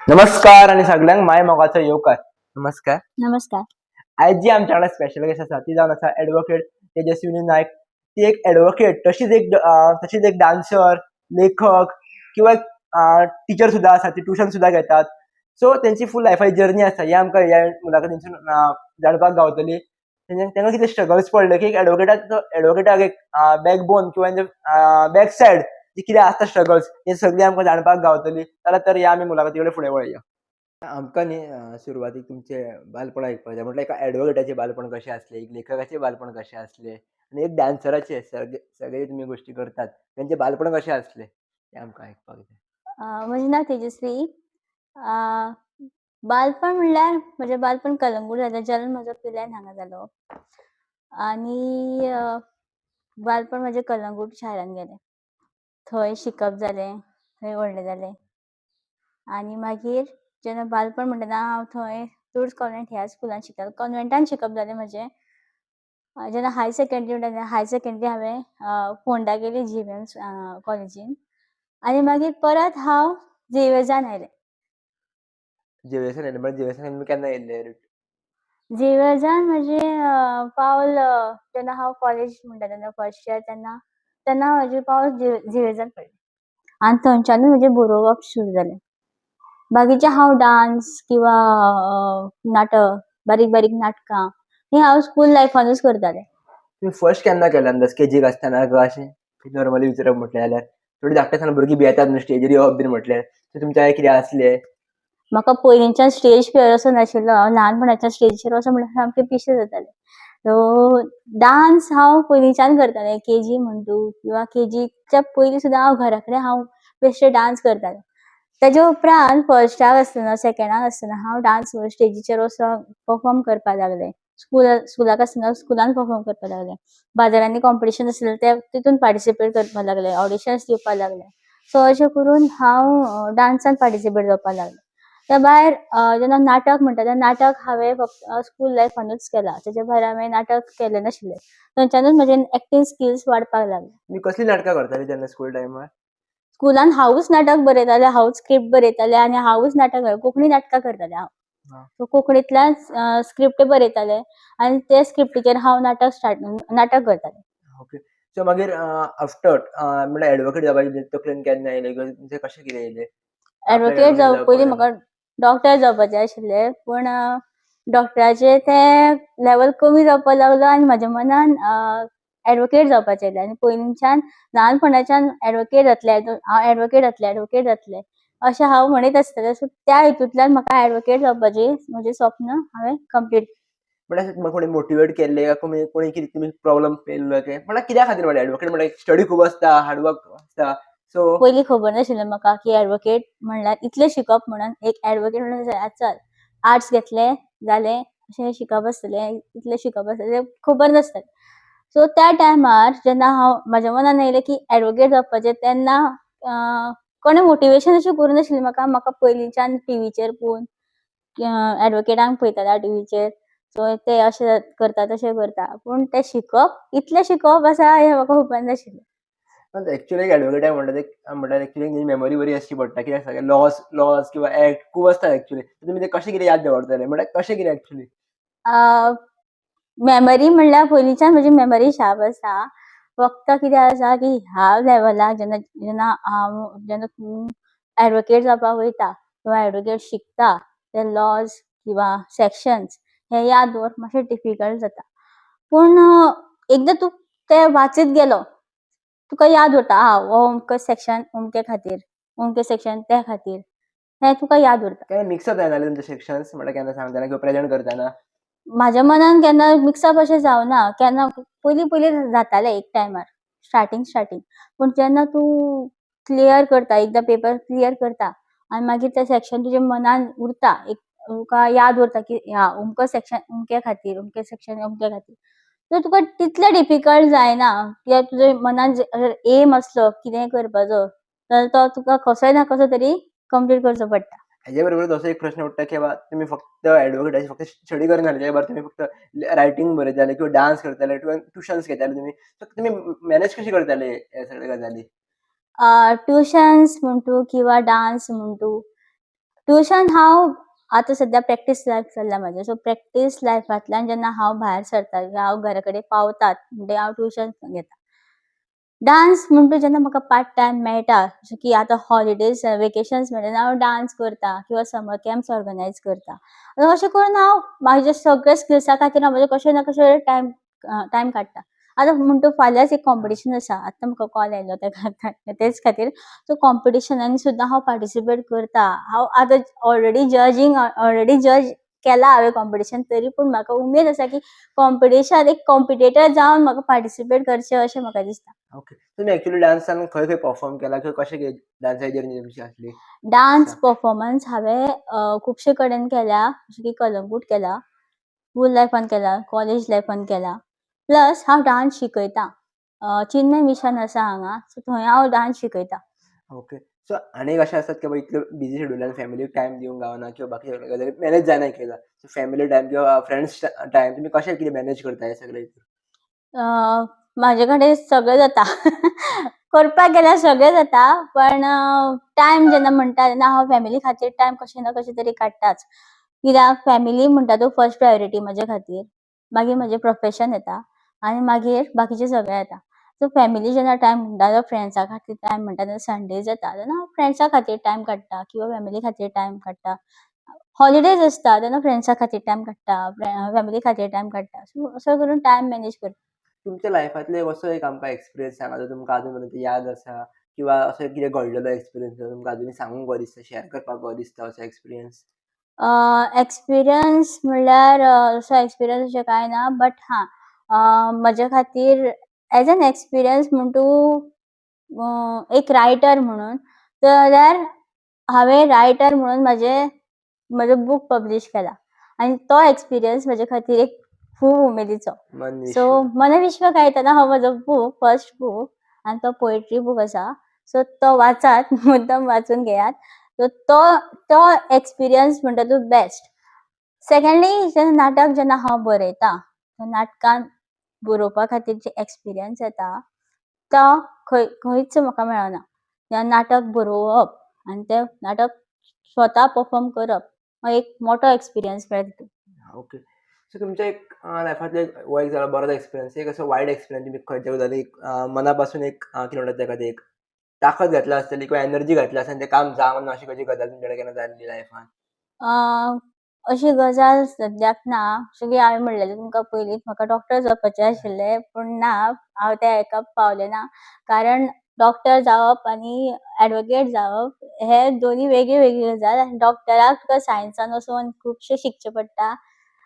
नमस्कार आणि सगळ्यांक माय मोगाचो येवकार. नमस्कार. नमस्कार. आयज जी आमच्या वांगडा स्पेशल गेस्ट आसा ती जावन आसा एडवोकेट तेजस्विनी नायक. ती एक एडवोकेट, तशीच एक डान्सर, लेखक किंवा एक टिचर सुद्दां आसा. ती ट्युशन सुद्दां घेतात. सो तेंची फूल लायफाची जर्नी आसा ही आमकां ह्या मुलाखतींतसून जाणपाक गावतली. तेंका कितें स्ट्रगल्स पडले की एक एडवोकेटाचो, एडवोकेटाक एक बॅकबोन किंवा बॅक सायड जी कितें आसता स्ट्रगल्स, हे सगळी आमकां जाणपाक गावतली. जाल्यार तर ह्या आमी मुलाखती कडेन फुडें वळया. आमकां न्ही सुरवातीक तुमचें बालपण आयकपाक जाय. म्हटल्यार एका एडवोकेटाचें बालपण कशें आसलें, एक लेखकाचें बालपण कशें आसलें आनी एक डान्सराचें, सगळे सगळे तुमी गोश्टी करतात, तेंचें बालपण कशें आसलें तें आमकां आयकपाक जाय. म्हजें नांव तेजस्वी. बालपण म्हणल्यार म्हजें बालपण कलंगूट जालें. जल्म म्हजो पिल्यान हांगा जालो आनी बालपण म्हजें कलंगूट शारान गेलें. थंय शिकप जालें, थंय व्हडलें जालें आनी मागीर जेन्ना बालपण म्हणटना हांव थंय लुर्ड्स कॉन्वेंट ह्या स्कुलान शिकतालें. कॉन्वेंटान शिकप जालें म्हजें. जेन्ना हायर सेकेंडरी म्हणटा, हायर सेकेंडरी हांवें फोंडा केली, जीएम कॉलेजीन, आनी मागीर परत हांव झेवियर्सान आयलें. झेवियर्सान येयलें म्हळ्यार झेवियर्सान तुमी केन्ना येयल्ले? झेवियर्सान म्हजें पावल जेन्ना हांव कॉलेज म्हणटा तेन्ना, फर्स्ट इयर तेन्ना, तेन्ना म्हजें पावल झेवियर्सान पडलें आनी थंयच्यानूच म्हजें बरोवप सुरू जालें. बाकीचें हांव डांस किंवा नाटक, बारीक बारीक नाटकां हें हांव स्कूल लायफानूच करतालें. तुमी फर्स्ट केन्ना केलें अंदाज, केजीक आसतना काय अशें नॉर्मली विचारप म्हटलें जाल्यार? थोडीं धाकटें आसतना भुरगीं भियेतात न्हू स्टेजीर येवप बीन म्हटल्यार, सो तुमच्या कितें आसलें? म्हाका पयलींच्यान स्टेज फियर असो नाशिल्लो. हांव ल्हानपणाच्यान स्टेजीचेर वचो म्हणल्यार सामकें पिशें जातालें. सो डांस हांव पयलींच्यान करतालें. केजी म्हण तूं किंवा केजीच्या पयलीं सुद्दां हांव घरा कडेन हांव बेश्टें डांस करतालें. तेजे उपरांत फर्स्टाक आसतना, सेकेंडाक आसतना हांव डांस स्टेजीचेर वचोन परफॉर्म करपाक लागलें. स्कुलाक आसतना स्कुलान परफॉर्म करपाक लागलें. बाजारांनी कॉम्पिटिशन आसलें ते तितून पार्टिसिपेट करपाक लागलें, ऑडिशन्स दिवपाक लागलें. सो अशें करून हांव डांसान पार्टिसिपेट जावपाक लागलें. त्या भायर जेन्ना नाटक म्हणटा तेन्ना नाटक हांवें फक्त स्कूल लायफानूच केलां. तेच्या भायर हांवें नाटक केलें नाशिल्लें. थंयच्यानूच म्हजे एक्टींग स्किल्स वाडपाक लागले. तुमी कसलीं नाटकां करतालीं तेन्ना स्कूल टायमार? स्कुलान हांवूच नाटक बरयतालें, हांवूच स्क्रिप्ट बरयतालें आनी हांवूच नाटक, कोंकणी नाटकां करतालें हांव. सो कोंकणींतल्यान स्क्रिप्ट बरयतालें आनी ते स्क्रिप्टीचेर हांव नाटक स्टार्ट नाटक करतालें. ओके, सो मागीर आफ्टर म्हळ्यार एडवोकेट जावपाचें तकलेन केन्ना येयलें किंवा तुमचें कशें कितें येयलें? एडवोकेट जावप पयलीं म्हाका डॉक्टर जावपाचें आशिल्लें, पूण डॉक्टराचें तें लेवल कमी जावपाक लागलो आनी म्हज्या मनान एडवोकेट जावपाचें आयलें. आनी पयलींच्यान ल्हानपणाच्यान एडवोकेट जातलें हांव, एडवोकेट जातलें, एडवोकेट जातलें अशें हांव म्हणीत आसतालें. सो त्या हितूंतल्यान म्हाका एडवोकेट जावपाचें म्हजें स्वप्न हांवें कंप्लीट. म्हळ्यार तुमकां कोणी मोटिवेट केल्लें काय कोणी कोणी कितें तुमी प्रॉब्लम येयल्लो काय? म्हळ्यार कित्या खातीर? म्हळ्यार एडवोकेट म्हळ्यार स्टडी खूब आसता, हार्डवर्क आसता, सो पयलीं खबर नाशिल्लें म्हाका की एडवोकेट म्हणल्यार इतलें शिकप म्हणून. एक एडवोकेट म्हणल्यार चल आर्ट्स घेतलें जालें अशें शिकप आसतलें, इतलें शिकप आसतलें, खबर नासतालें. सो त्या टायमार जेन्ना हांव म्हाज्या मनान येयलें की एडवोकेट जावपाचें, तेन्ना कोणें मोटिवेशन अशें करूं नाशिल्लें म्हाका. म्हाका पयलींच्यान टिवीचेर पळोवन, एडवोकेटांक पळयतालें टिवीचेर, सो ते अशें करता, तशें करता, पूण तें शिकप, इतलें शिकप आसा हें म्हाका खबर नाशिल्लें. एक्चुअली एडवोकेटाक म्हणटा ते म्हणल्यार एक्चुअली मेमरी बरी आसची पडटा, कित्याक सगळे लॉज किंवा एक्ट खूब आसता एक्चुअली. तुमी ते कशें कितें याद दवरतले? म्हळ्यार कशें कितें एक्चुअली? मेमरी म्हणल्यार पयलींच्यान म्हजी मेमरी शार्प आसा. फक्त कितें आसा की ह्या लेवलाक जेन्ना जेन्ना हांव जेन्ना तूं एडवोकेट जावपाक वयता किंवा एडवोकेट शिकता, ते लॉज किंवा सेक्शन्स हे याद दवरप मातशें डिफिकल्ट जाता. पूण एकदां तूं ते वाचीत गेलो, तुका याद उरता, आं, हो अमको सेक्शन अमके खातीर, अमकें सेक्शन त्या खातीर, हें तुका याद उरता. केन्ना मिक्सअप जायना तुमचे सेक्शन्स? म्हळ्यार केन्ना सांगतना किंवा प्रेजेंट करतना? म्हाज्या मनान केन्ना मिक्सअप अशें जावना केन्ना. पयलीं पयलीं जातालें एक टायमार, स्टार्टींग स्टार्टींग, पूण जेन्ना तूं क्लियर करता, एकदां पेपर क्लियर करता आनी मागीर तें सेक्शन तुज्या मनान उरता, एक तुका याद उरता की ह्या अमको सेक्शन अमके खातीर, अमकें सेक्शन अमके खातीर, सो तुका तितलें डिफिकल्ट जायना, कित्याक तुज्या मनान एम आसलो कितेंय करपाचो जाल्यार तो तुका कसोय ना कसो तरी कंप्लीट करचो पडटा. हेजे बरोबर असो एक प्रश्न उठता की बाबा तुमी फक्त एडवोकेटाची फक्त स्टडी करना, तेज्या भायर तुमी फक्त रायटींग बरयताले किंवा डान्स करताले किंवा ट्युशन्स घेताले तुमी, सो तुमी मॅनेज कशें करताले हे सगळे गजाली? ट्युशन्स म्हण तूं किंवा डान्स म्हण तूं. ट्युशन हांव आतां सद्या प्रॅक्टीस लायफ चल्ला म्हाजें, सो प्रॅक्टीस लायफांतल्यान जेन्ना हांव भायर सरता किंवां हांव घरा कडेन पावतात म्हणटगीर हांव ट्युशन घेता. डांस म्हणटा जेन्ना म्हाका पार्ट टायम मेळटा, जशें की आतां हॉलिडेज, वेकेशन्स मेळटा तेन्ना हांव डांस करता किंवां समर कॅम्प्स ऑर्गनायज करता. अशें करून हांव म्हाज्या सगळ्या स्किल्सा खातीर हांव म्हजें कशें ना कशें टायम टायम काडटा. आतां म्हणटा फाल्यांच एक कॉम्पिटिशन आसा, आतां म्हाका कॉल आयलो तेच खातीर. सो कॉम्पिटिशनान सुद्दां हांव पार्टिसिपेट करता. हांव आतां ऑलरेडी जजींग, ऑलरेडी जज केला हांवें कॉम्पिटिशन, तरी पूण म्हाका उमेद आसा की कॉम्पिटिशन एक कॉम्पिटेटर जावन म्हाका पार्टिसिपेट करचें अशें म्हाका दिसता. ओके, तुमी एक्चुअली डान्सान खंय खंय परफॉर्म केला किंवा कशें कितें डान्साची जर्नी तुमची आसली? डान्स परफॉर्मन्स हांवें खुबशे कडेन केल्या, जशें की कलंगूट केला, स्कूल लायफान केला, कॉलेज लायफान केला. प्लस हांव डान्स शिकयता. चिन्मय मिशन आसा हांगा, सो थंय हांव डान्स शिकयता. ओके, सो आनी अशें आसतात की बाबा इतले बिजी शेड्युलान फॅमिलीक टायम दिवंक गावना किंवा बाकी गजाली मॅनेज जायना केला, सो फॅमिली टायम किंवा फ्रेंड्स टायम तुमी कशें कितें मॅनेज करता हें सगळें? म्हाजे कडेन सगळें जाता, करपाक गेल्यार सगळें जाता, पण टायम जेन्ना म्हणटा तेन्ना हांव फॅमिली खातीर टायम कशें ना कशें तरी काडटाच. कित्याक फॅमिली म्हणटा तो फर्स्ट प्रायोरिटी म्हजे खातीर, मागीर म्हजें प्रोफेशन येता आनी मागीर बाकीचें सगळें येता. सो फॅमिली जेन्ना टायम म्हणटा जावं फ्रेंड्सां खातीर टायम म्हणटा तेन्ना संडेज येता तेन्ना हांव फ्रेंड्सां खातीर टायम काडटा किंवां फॅमिली खातीर टायम काडटा. हॉलिडेज आसता तेन्ना फ्रेंड्सां खातीर टायम काडटा, फॅमिली खातीर टायम काडटा. सो असो करून टायम मॅनेज करता. तुमच्या लायफांतलो एक असो एक आमकां एक्सपिरियन्स सांगा जो तुमकां आजून पर्यंत याद आसा किंवा असो कितें घडलेलो एक्सपिरियन्स जो तुमकां आजुनूय सांगूंक बरो दिसता, शेअर करपाक बरो दिसता असो एक्सपिरियन्स? एक्सपिरियन्स म्हणल्यार असो एक्सपिरियन्स अशें कांय ना, बट हां, म्हजे खातीर एज एन एक्सपिरियन्स म्हण तूं एक रायटर म्हणून जाल्यार हांवें रायटर म्हणून म्हजें म्हजो बूक पब्लीश केला आनी तो एक्सपिरियन्स म्हजे खातीर एक खूब उमेदीचो. सो मनविश्व गायतना हो म्हजो बूक, फर्स्ट बूक, आनी तो पोएट्री बूक आसा. सो तो वाचात, मुद्दम वाचून घेयात. सो तो तो एक्सपिरियन्स म्हणटा तो बेस्ट. सेकेंडली, जेन्ना नाटक जेन्ना हांव बरयता, नाटकान बरोवपा खातीर जे एक्सपिरियन्स येता तो खंय खंयच म्हाका मेळना. नाटक बरोवप आनी तें नाटक स्वता परफॉर्म करप हो एक मोठो एक्सपिरियन्स मेळटा तितून. ओके, सो तुमच्या एक लायफांतलो एक हो एक जालो बरो एक्सपिरियन्स, एक असो वायट एक्सपिरियन्स तुमी खंयच्या गजालीक मना पासून एक कितें म्हणटात तेका एक ताकद घातल्या आसतली किंवा एनर्जी घातल्या आसतली तें काम जावंक ना, अशी खंयची गजाल तुमच्या कडेन केन्ना जाल्ली लायफान? अशी गजाल सद्याक ना. जशें की हांवें म्हणलेलें तुमकां पयलींच, म्हाका डॉक्टर जावपाचें आशिल्लें, पूण ना, हांव त्या हेका पावलें ना, कारण डॉक्टर जावप आनी एडवोकेट जावप हे दोनी वेगळी वेगळी गजाल आनी डॉक्टराक तुका सायन्सान वचून खुबशें शिकचें पडटा.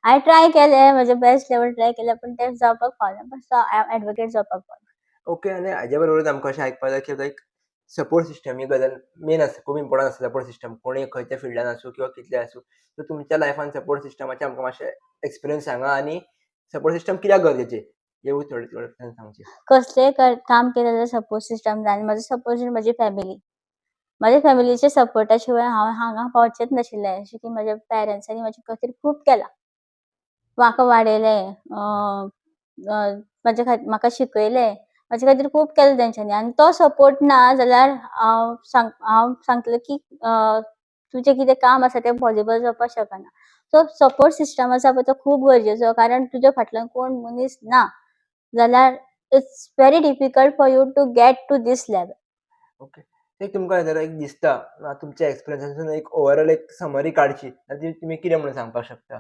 हांवें ट्राय केलें, म्हजें बेस्ट लेवल ट्राय केलें, पूण तें जावपाक पावलें, बट एडवोकेट जावपाक पावलें. ओके, आनी हाज्या बरोबरूच आमकां अशें आयकपाक जाय की लायक सपोर्ट सिस्टम ही गजाल मेन आसता, खूब इम्पोर्टंट आसता सपोर्ट सिस्टम, कोणूय खंयच्या फिल्डान आसूं किंवा कितले आसूं. सो तुमच्या लायफान सपोर्ट सिस्टमाचे आमकां मातशें एक्सपिरियन्स सांगा आनी सपोर्ट सिस्टम कित्याक गरजेचें हेवूय थोडे थोडे सांगचें. कसलेंय काम केलें जाल्यार सपोर्ट सिस्टम जाय आनी म्हजो सपोर्ट म्हजी फॅमिली. म्हज्या फॅमिलीच्या सपोर्टा शिवाय हांव हांगा पावचेंच नाशिल्लें. जशें की म्हज्या पेरंट्सांनी म्हजे खातीर खूब केलां, म्हाका वाडयलें, म्हजे खातीर म्हाका शिकयलें, म्हजे खातीर खूब केलें तेंच्यांनी आनी तो सपोर्ट ना जाल्यार हांव सांगतलें की तुजें कितें काम आसा तें पॉसिबल जावपाक शकना. सो सपोर्ट सिस्टम आसा पळय तो खूब गरजेचो, कारण तुज्या फाटल्यान कोण मनीस ना जाल्यार it's very difficult for you to get to this level. Okay, एक तुमकां जाल्यार एक दिसता तुमच्या एक्सपिरियन्सासून एक ओवरऑल एक समरी काडची जाल्यार तुमी कितें म्हणून सांगपाक शकता?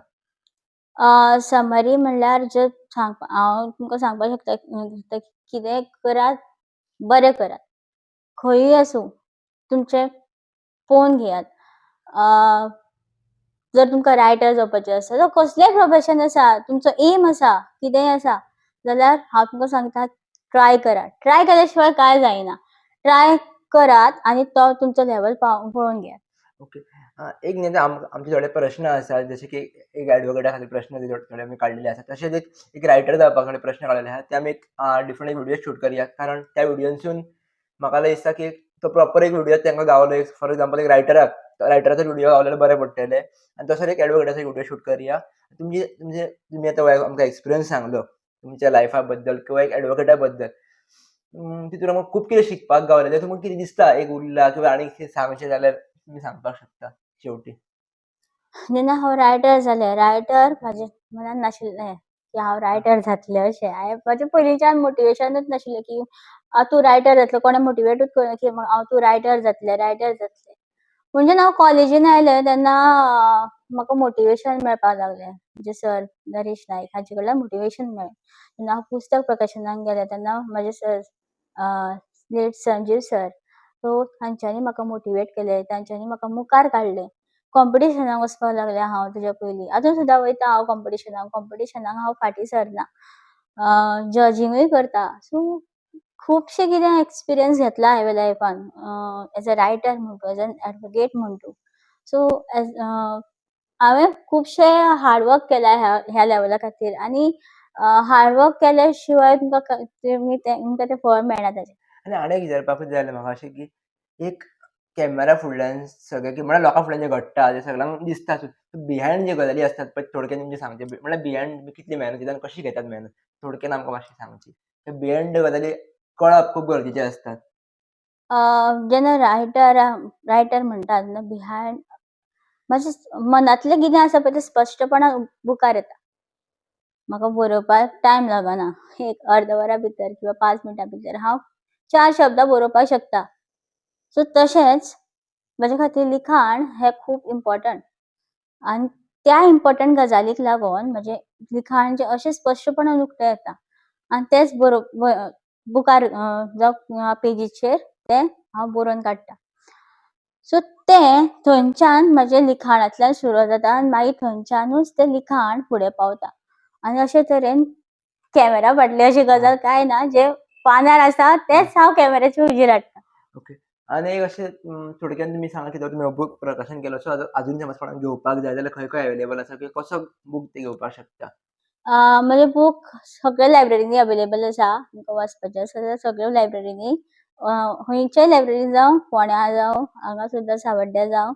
समरी म्हणल्यार जे हांव तुमकां सांगपाक शकता, कितेंय करात, बरें करात. खंयूय आसूं, तुमचें पळोवन घेयात. जर तुमकां रायटर जावपाचें आसा जावं कसलेंय प्रोफेशन आसा, तुमचो एम आसा, कितेंय आसा जाल्यार हांव तुमकां सांगता, ट्राय करात. ट्राय केल्या शिवाय कांय जायना. ट्राय करात आनी तो तुमचो लेवल पळोवन घेयात. ओके, एक न्ही आमचे थोडे प्रश्न आसात, जशे की एक एडवोकेटा खातीर प्रश्न थोडे आमी काडलेले आसात, तशेंच एक रायटर जावपा खातीर प्रश्न काडलेले आसात, ते आमी एक डिफरंट व्हिडियो शूट करया, कारण त्या व्हिडियोसून म्हाका दिसता की तो प्रॉपर एक व्हिडियो तांकां गावलो. एक फॉर एग्जाम्पल एक रायटराचो व्हिडियो गावल्यार बरें पडटलें आनी तसोच एक एडवोकेटाचो व्हिडियो शूट करया. तुमचे तुमी आतां आमकां एक्सपिरियन्स सांगलो तुमच्या लायफा बद्दल किंवा एक एडवोकेटा बद्दल, तितून आमकां खूब कितें शिकपाक गावलें. तुमकां कितें दिसता एक उरला किंवा आनी कितें सांगचें जाल्यार तुमी सांगपाक शकता. शेवटी? जेन्ना हांव रायटर जालें, रायटर म्हाजे मनान नाशिल्लें की हांव रायटर जातलें अशें. हांवें म्हाजें पयलींच्यान मोटिवेशनूच नाशिल्लें की तूं रायटर जातलें, कोणें मोटिवेटूच करूना की हांव तूं रायटर जातलें, रायटर जातलें. पूण जेन्ना हांव कॉलेजीन आयलें तेन्ना म्हाका मोटिवेशन मेळपाक लागलें. म्हजे सर नरेश नायक हांचे कडल्यान मोटिवेशन मेळ्ळें. जेन्ना हांव पुस्तक प्रकाशनाक गेलें तेन्ना म्हजे sir late Sanjeev sir, so तांच्यांनी म्हाका मोटिवेट केलें, तांच्यांनी म्हाका मुखार काडलें. कॉम्पिटिशनाक वचपाक लागलें हांव तेज्या पयलीं. आजून सुद्दां वयता हांव कॉम्पिटिशनाक, कॉम्पिटिशनाक हांव फाटीं सरना. जजिंगूय करता. सो खुबशें कितें एक्सपिरियन्स घेतला हांवें लायफान, एज अ रायटर म्हण तूं, एज एन एडवोकेट म्हण तूं. सो एज हांवें खुबशें हार्डवर्क केलां ह्या लेवला खातीर आनी हार्डवर्क केल्या शिवाय तुमकां तुमकां तें फळ मेळना ताजें. आनी आनी एक विचारपाकूच जाय आसलें म्हाका अशें की एक कॅमेरा फुडल्यान सगळें की म्हळ्यार लोकां फुडल्यान जें घडटा तें सगळ्यांक दिसता, बिहायंड ज्यो गजाली आसतात पळय, थोडक्यान तुमचें सांगचें. म्हळ्यार बिहायंड तुमी कितली मेहनत घेता आनी कशी घेतात मेहनत, थोडक्यान आमकां मातशी सांगची. बिहायंड गजाली कळप खूब गरजेचें आसता. जेन्ना रायटर रायटर म्हणटा तेन्ना बिहायंड म्हाजे मनांतलें कितें आसा पळय तें स्पश्टपणान मुखार येता. म्हाका बरोवपाक टायम लागना. एक अर्द वरा भितर किंवा 5 मिनटां भितर हांव चार शब्दां बरोवपाक शकता. सो तशेंच म्हजे खातीर लिखाण हें खूब इम्पोर्टंट आनी त्या इम्पोर्टंट गजालीक लागून म्हजें लिखाण जें अशें स्पश्टपणान उक्तें येता आनी तेंच बुकार जावं पेजीचेर तें हांव बरोवन काडटा. सो तें थंयच्यान म्हजें लिखाणांतल्यान सुरवात जाता आनी मागीर थंयच्यानूच तें लिखाण फुडें पावता. आनी अशे तरेन कॅमेरा फाटली अशी गजाल कांय ना, जें पानार आसा तेंच हांव कॅमेराच्या हुजीर हाडटा. ओके, आनी एक अशें थोडक्यान तुमी सांगा की तुमी हो बूक प्रकाशन केलो, सो आजून समज कोणाक घेवपाक जाय जाल्यार खंय खंय अवेलेबल आसा किंवा कसो बूक ते घेवपाक शकता? म्हजे बूक सगळ्या लायब्ररींनी अवेलेबल आसा. तुमकां वाचपाचें आसा जाल्यार सगळ्या लायब्ररींनी, खंयच्याय लायब्ररीन जावं, फोंड्या जावं, हांगा सुद्दां सावड्ड्या जावं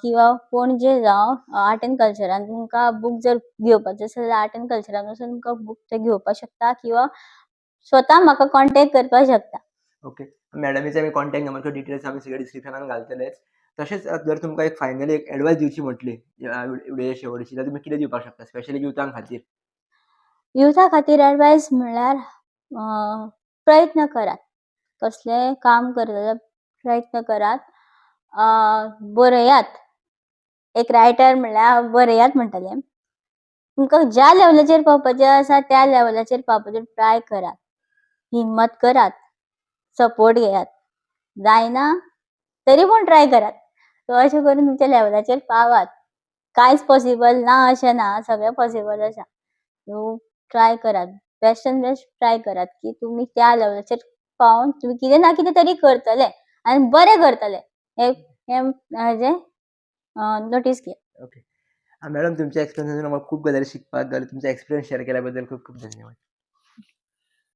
किंवा पणजे जावं, आर्ट एंड कल्चरान तुमकां बूक जर घेवपाचें आसा जाल्यार आर्ट एंड कल्चरान वचून तुमकां बूक ते घेवपाक शकता किंवा स्वता म्हाका कॉन्टेक्ट करपाक शकता. ओके, मॅडमीचे आमी कॉन्टॅक्ट नंबर किंवा डिटेल्स आमी सगळे डिस्क्रिप्शनान घालतलेच. तशेंच जर तुमकां एक फायनली एक एडवायस दिवची म्हटली व्हिडिओ शेवटची जाल्यार तुमी कितें दिवपाक शकता स्पेशली युथां खातीर? युथा खातीर एडवायस म्हणल्यार प्रयत्न करात. कसलेंय काम करता जाल्यार प्रयत्न करात, बरयात. एक रायटर म्हणल्यार हांव बरयात म्हणटलें. तुमकां ज्या लेवलाचेर पावपाचें आसा त्या लेवलाचेर पावपाचें ट्राय करात, हिम्मत करात, सपोर्ट घेयात. जायना तरी पूण ट्राय करात. सो अशें करून तुमच्या लेवलाचेर पावात. कांयच पॉसिबल ना अशें ना, सगळें पॉसिबल आसा. सो ट्राय करात, बेस्ट एन बेस्ट ट्राय करात की तुमी त्या लेवलाचेर पावोन तुमी कितें ना कितें तरी करतले आनी बरें करतले हें हें म्हाजें नोटीस घेयात. ओके मॅडम, तुमच्या एक्सपिरियन्सान म्हाका खूब गजाली शिकपाक गावल्यो. तुमचो एक्सपिरियन्स शेअर केल्या बद्दल खूब खूब धन्यवाद.